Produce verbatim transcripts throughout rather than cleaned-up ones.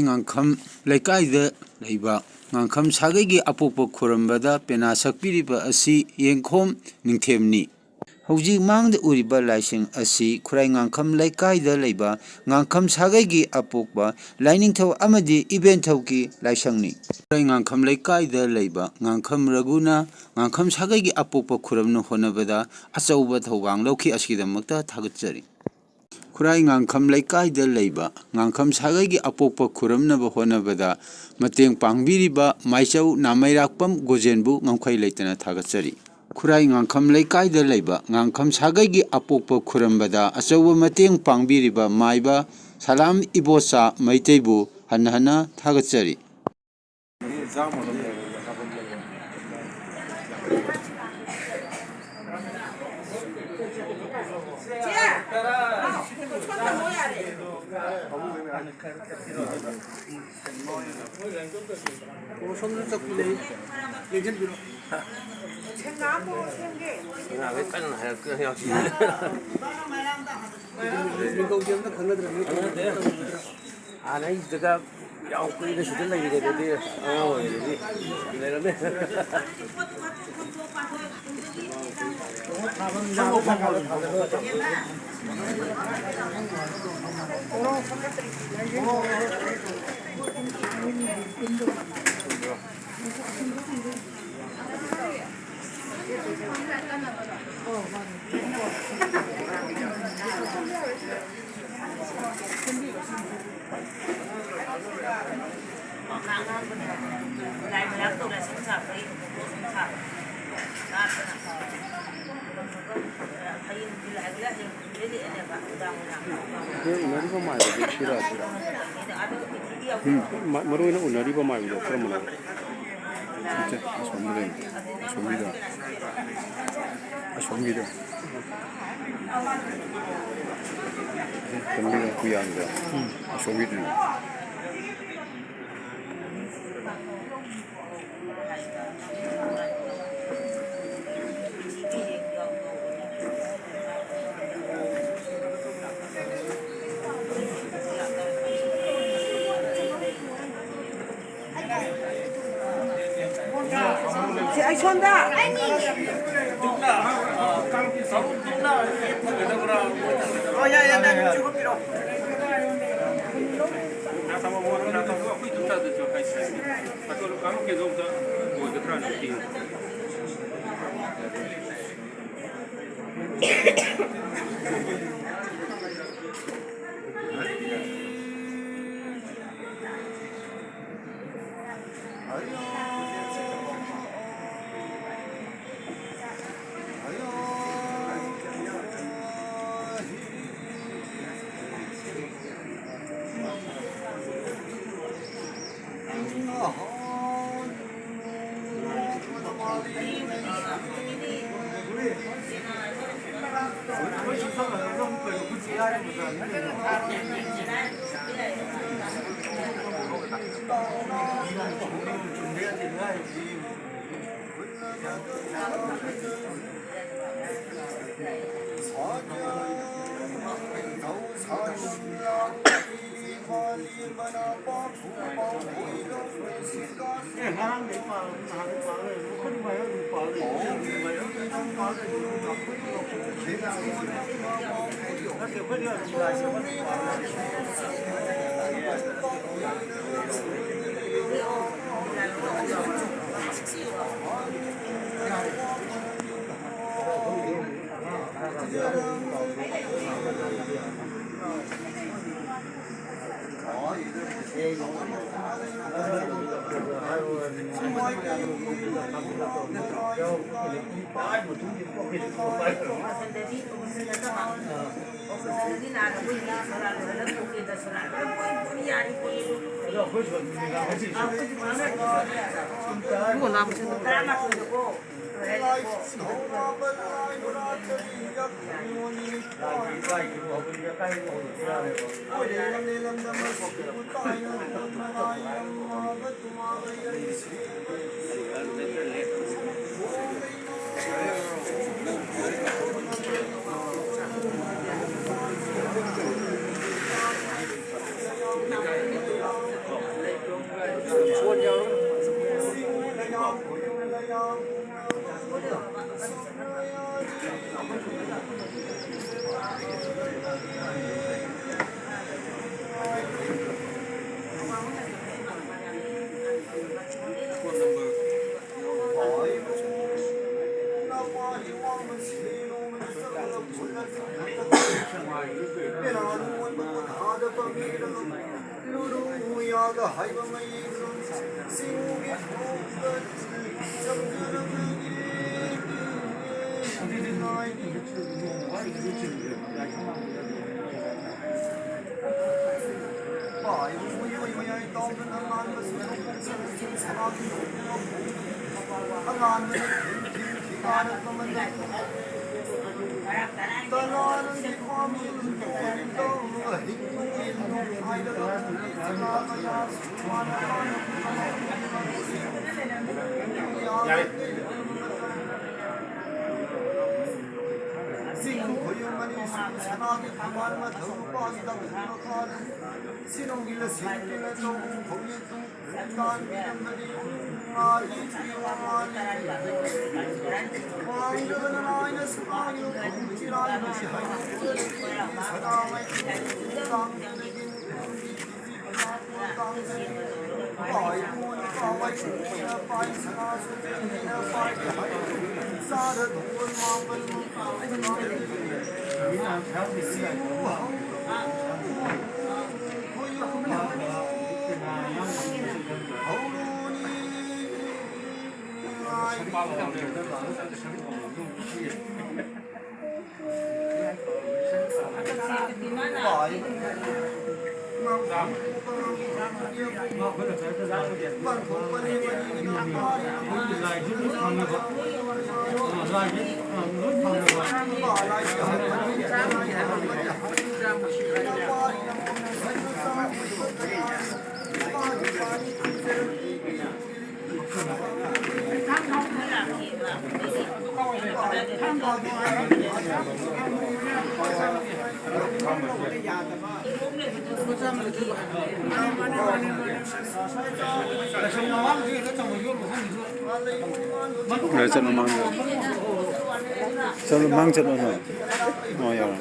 ꯉꯥꯡꯈꯝ ꯂꯩꯀꯥꯏꯗ ꯂꯩꯕ ꯉꯥꯡꯈꯝ ꯁꯥꯒꯩꯒꯤ ꯑꯄꯣꯛꯄ ꯈꯨꯔꯝꯕꯗ ꯄꯦꯅꯥ ꯁꯛꯄꯤꯔꯤꯕ ꯑꯁꯤ ꯌꯦꯡꯈꯣꯝ ꯅꯤꯡꯊꯦꯝꯅꯤ꯫ ꯍꯧꯖꯤꯛ ꯃꯥꯡꯗ ꯎꯔꯤꯕ ꯂꯥꯏꯁꯪ ꯑꯁꯤ ꯈꯨꯔꯥꯏ ꯉꯥꯡꯈꯝ ꯂꯩꯀꯥꯏꯗ ꯂꯩꯕ ꯉꯥꯡꯈꯝ ꯁꯥꯒꯩꯒꯤ ꯑꯄꯣꯛꯄ ꯂꯥꯏꯅꯤꯡꯊꯧ ꯑꯃꯗꯤ ꯏꯕꯦꯟꯊꯧꯒꯤ ꯂꯥꯏꯁꯪꯅꯤ꯫ ꯈꯨꯔꯥꯏ ꯉꯥꯡꯈꯝ ꯂꯩꯀꯥꯏꯗ ꯂꯩꯕ ꯉꯥꯡꯈꯝ ꯔꯘꯨꯅ ꯉꯥꯡꯈꯝ ꯁꯥꯒꯩꯒꯤ ꯑꯄꯣꯛꯄ ꯈꯨꯔꯝꯅ ꯍꯣꯠꯅꯕꯗ ꯑꯆꯧꯕ ꯊꯧꯗꯥꯡ ꯂꯧꯈꯤ꯫ ꯑꯁꯤꯒꯤꯗꯃꯛꯇ ꯊꯥꯒꯠꯆꯔꯤ꯫ ꯈꯨꯔꯥꯏ ꯉꯥꯡꯈꯝ ꯂꯩꯀꯥꯏꯗ ꯂꯩꯕ ꯉꯥꯡꯈꯝ ꯁꯥꯒꯩꯒꯤ ꯑꯄꯣꯛꯄ ꯈꯨꯔꯝꯅꯕ ꯍꯣꯠꯅꯕꯗ ꯃꯇꯦꯡ ꯄꯥꯡꯕꯤꯔꯤꯕ ꯃꯥꯏꯆꯧ ꯅꯥꯃꯩꯔꯥꯛꯄꯝ ꯒꯣꯖꯦꯟꯕꯨ ꯉꯝꯈꯩ ꯂꯩꯇꯅ ꯊꯥꯒꯠꯆꯔꯤ꯫ ꯈꯨꯔꯥꯏ ꯉꯥꯡꯈꯝ ꯂꯩꯀꯥꯏꯗ ꯂꯩꯕ ꯉꯥꯡꯈꯝ ꯁꯥꯒꯩꯒꯤ ꯑꯄꯣꯛꯄ ꯈꯨꯔꯝꯕꯗ ꯑꯆꯧꯕ ꯃꯇꯦꯡ ꯄꯥꯡꯕꯤꯔꯤꯕ ꯃꯥꯏꯕ ꯁꯂꯥꯝ ꯏꯕꯣꯆꯥ ꯃꯩꯇꯩꯕꯨ ꯍꯟꯅ ꯍꯟꯅ ꯊꯥꯒꯠꯆꯔꯤ꯫ ꯁꯣꯝꯗ ꯆꯧꯀꯤ ꯂꯩ, ꯂꯦꯡꯁꯤꯟꯕꯤꯔꯣ꯫ ꯀꯟꯅ ꯍꯥꯏꯔꯛꯇꯅ ꯌꯥꯎꯁꯤ꯫ ꯃꯤꯡꯒꯧꯗꯤ ꯑꯝꯇ ꯈꯪꯅꯗ꯭ꯔꯕꯅꯤ꯫ ꯍꯥꯟꯅ ꯑꯩ ꯁꯤꯗꯒ ꯌꯥꯝ ꯀꯨꯏꯅ ꯁꯤꯗ ꯂꯩꯔꯤꯉꯩꯗꯗꯤ ꯑꯉꯥꯡ ꯑꯣꯏꯔꯤꯉꯩꯗꯗꯤ ꯂꯩꯔꯝꯃꯦ꯫ ꯍꯣꯔꯦꯟ ꯎꯅꯔꯤꯕ ꯃꯥꯏꯕꯗꯨ ꯁꯤꯔꯥ ꯁꯤꯔꯥ? ꯎꯝ, ꯃ-, ꯃꯔꯨ ꯑꯣꯏꯅ ꯎꯅꯔꯤꯕ ꯃꯥꯏꯕꯗꯣ ꯀꯔꯝꯕꯅꯣ? ꯅꯠꯇꯦ, ꯑꯁꯣꯝꯗ ꯂꯩꯕꯗꯣ꯫ ꯑꯁꯣꯝꯒꯤꯗꯣ꯫ ꯑꯁꯣꯝꯒꯤꯗꯣ꯫ ꯑꯁꯣꯝꯒꯤꯗꯣ ꯀꯨꯌꯥꯟꯗꯣ꯫ ꯎꯝ꯫ ꯑꯁꯣꯝꯒꯤꯗꯨꯅꯤ꯫ ꯁꯣꯝꯗ꯫ ꯗꯨꯛꯅ, ꯑ, ꯁꯔꯨꯛ ꯗꯨꯛꯅ ꯐꯒꯗꯕ꯭ꯔꯥ? ꯑꯣ, ꯌꯥꯏ, ꯌꯥꯏ, ꯌꯥꯏ, ꯆꯨꯝꯃꯛꯄꯤꯔꯣ꯫ ꯑꯩꯈꯣꯏ ꯗꯨꯛꯇ ꯑꯗꯨꯁꯨ ꯍꯥꯏꯁꯦ꯫ ꯑꯗꯣ ꯀꯥꯡꯂꯨꯞꯀꯤꯗꯣ ꯑꯝꯇ ꯑꯣꯏꯒꯗ꯭ꯔꯥꯅ ꯌꯦꯡꯒꯦ꯫ ꯆꯠꯂꯣ, ꯃꯃꯥꯡꯗ꯫ ꯆꯠꯂꯣ, ꯃꯃꯥꯡ ꯆꯠꯂꯣ, ꯅꯣꯏ꯫ ꯑꯣ, ꯌꯥꯔꯦ꯫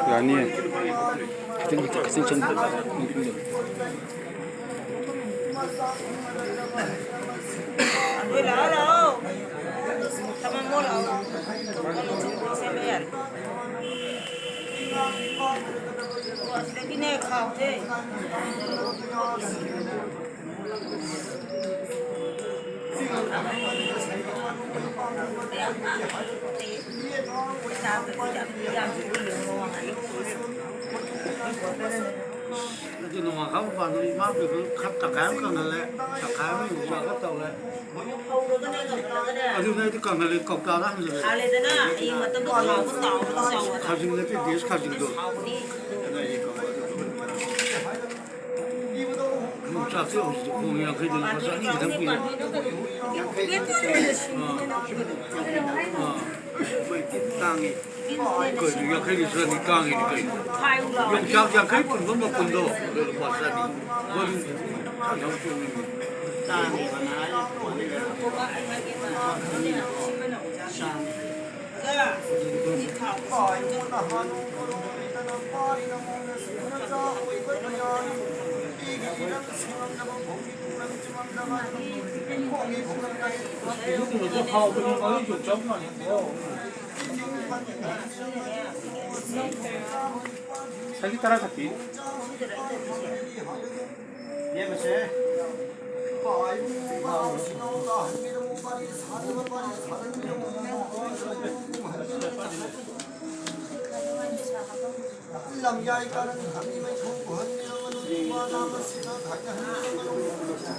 ꯌꯥꯅꯤꯌꯦ꯫ ꯈꯤꯇꯪ, ꯈꯤꯇꯪ, ꯈꯤꯇꯪ ꯆꯪ-, ꯂꯥꯛꯑꯣ, ꯂꯥꯛꯑꯣ꯫ ꯊꯝꯃꯝꯃꯣ, ꯂꯥꯛꯑꯣ꯫ ꯁꯦꯝꯕ ꯌꯥꯔꯦ꯫ ꯑꯣ, ꯑꯁꯤꯗꯒꯤꯅꯦ ꯈꯥꯎꯁꯦ꯫ ꯑꯗꯨ ꯅꯣꯡꯃꯥꯡꯈꯥ ꯃꯄꯥꯟꯗꯣ ꯏꯃꯥ ꯕꯦꯝꯃ ꯈꯔ ꯇꯪꯈꯥꯏ ꯑꯃ ꯀꯪꯍꯜꯂꯦ, ꯇꯪꯈꯥꯏ ꯑꯃ ꯌꯣꯜꯂꯒ ꯇꯧꯔꯦ꯫ ꯑꯗꯨꯅ ꯑꯩꯗꯤ ꯀꯪꯍꯜꯂꯦ, ꯀꯧꯇꯥꯗ ꯍꯟꯖꯜꯂꯦ꯫ ꯍꯥꯜꯂꯦꯗꯅ, ꯍꯌꯦꯡ ꯃꯇꯝꯗꯣ ꯊꯥꯎꯗꯣ ꯇꯥꯎꯔꯒ ꯆꯥꯎ ꯍꯥꯏꯕ꯫ ꯈꯥꯖꯤꯡ ꯅꯠꯇꯦ, ꯗꯦꯁ ꯈꯥꯖꯤꯡꯗꯣ꯫ ꯍꯥꯎꯕꯅꯤ꯫ ꯌꯣꯡꯆꯥꯛꯁꯦ ꯍꯧꯖꯤꯛ ꯍꯣꯡꯉꯦ, ꯌꯥꯡꯈꯩꯗ ꯂꯨꯄꯥ ꯆꯅꯤ ꯈꯛꯇꯪ ꯄꯤꯔꯦ꯫ ꯑꯥ꯫ ꯑꯥ꯫ ꯇꯥꯡꯉꯤ꯫ ꯀꯩꯅꯣ, ꯌꯥꯡꯈꯩꯗꯤ ꯆꯅꯤ ꯇꯥꯡꯉꯤꯅꯤ ꯀꯩꯅꯣ? ꯌꯣꯡꯆꯥꯛ ꯌꯥꯡꯈꯩ ꯄꯨꯟꯕ ꯃꯄꯨꯟꯗꯣ, ꯑꯗꯨ ꯂꯨꯄꯥ ꯆꯅꯤ꯫ ꯃꯗꯨ ꯊꯥꯡ ꯊꯥꯡ ꯇꯣꯡꯉꯤꯅꯤ꯫ ꯇꯥꯡꯉꯦꯕ ꯅꯍꯥꯟ꯫ ꯉꯁꯥꯏꯒꯤ ꯇꯔꯥ ꯈꯛꯀꯤ꯫ ꯌꯦꯡꯉꯁꯦ꯫ ꯂꯝꯌꯥꯏ ꯀꯥꯔꯟ ꯈꯪꯉꯤ ꯃꯩꯈꯨ ꯄꯨꯍꯟꯕꯤꯔꯝꯃꯅꯨ, ꯅꯨꯄꯥ ꯂꯥꯝꯕꯁꯤꯗ ꯈꯥꯏꯅꯍꯟꯕꯤꯔꯝꯃꯅꯨ꯫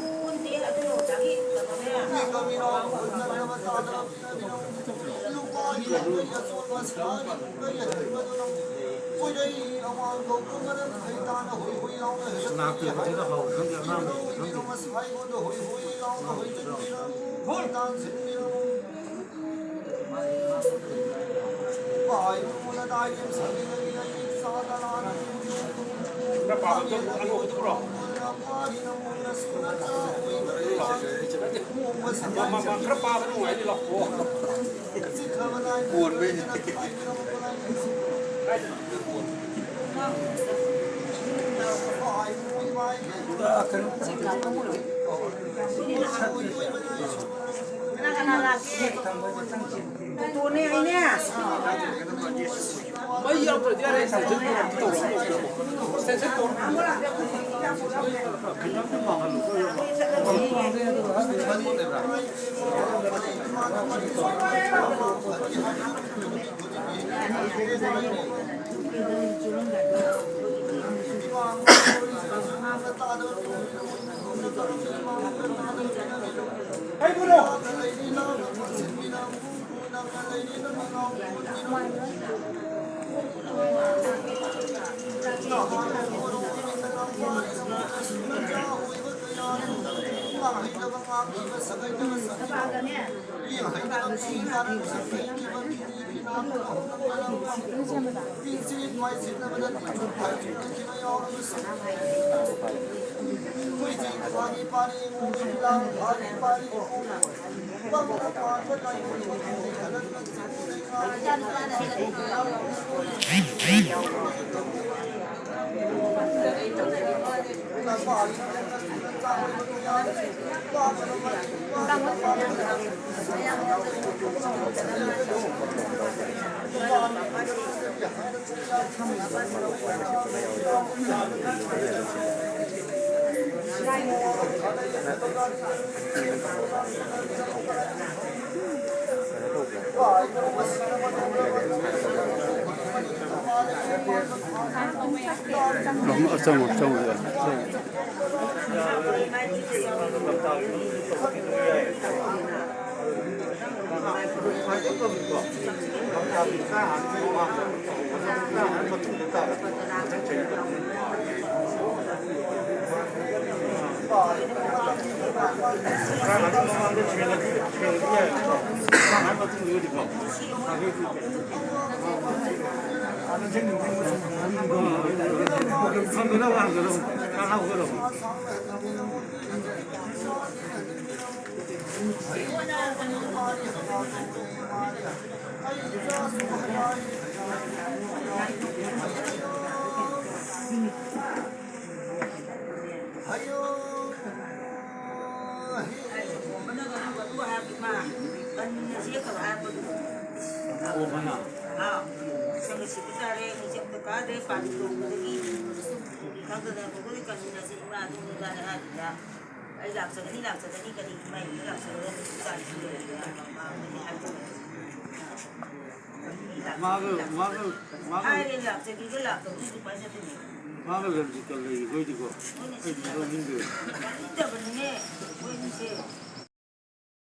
ꯈꯔ ꯄꯥꯕ ꯅꯨꯡꯉꯥꯏꯅꯤ, ꯂꯥꯛꯑꯣ꯫ ꯀꯣꯟꯕꯩꯅꯤ꯫ ꯀꯅꯥ ꯀꯅꯥ ꯂꯥꯛꯀꯦ? ꯇꯣꯇꯣꯅꯦ ꯑꯩꯅꯦ꯫ ꯃꯩ ꯌꯥꯎꯗ꯭ꯔꯗꯤ ꯌꯥꯔꯦ, extension ꯇꯧꯔꯣ꯫ Extension ꯇꯧꯔꯣ꯫ ꯑꯆꯪꯕ, ꯑꯆꯪꯕ, ꯑꯆꯪꯕ꯫ ꯑꯩ ꯂꯥꯛꯆꯒꯅꯤ, ꯂꯥꯛꯆꯒꯅꯤ, ꯀꯔꯤ ꯏꯃꯥꯏ ꯂꯥꯛꯆꯒꯅꯤ, ꯆꯥꯛ ꯏꯁꯤꯡ ꯂꯣꯏꯔꯒ ꯃꯥꯡꯒꯅꯤ ꯍꯥꯏꯕ꯫ ꯃꯥꯒ, ꯃꯥꯒ, ꯃꯥꯒ, ꯍꯥꯏꯔꯦ, ꯂꯥꯛꯆꯒꯦꯒ ꯂꯥꯛꯇꯕꯒ ꯀꯃꯥꯏꯅ ꯆꯠꯇꯣꯏꯅꯣ? ꯃꯥꯒ ꯂꯟꯖꯤꯠꯀ ꯂꯩꯈꯣꯏꯗꯤꯀꯣ, ꯍꯣꯏꯅꯦ, ꯑꯩ ꯁꯤꯗꯤ ꯃꯔꯝ ꯅꯤꯡꯗꯦ꯫ ꯅꯠꯇꯕꯅꯤꯅꯦ, ꯑꯩꯈꯣꯏꯅꯤꯁꯦ꯫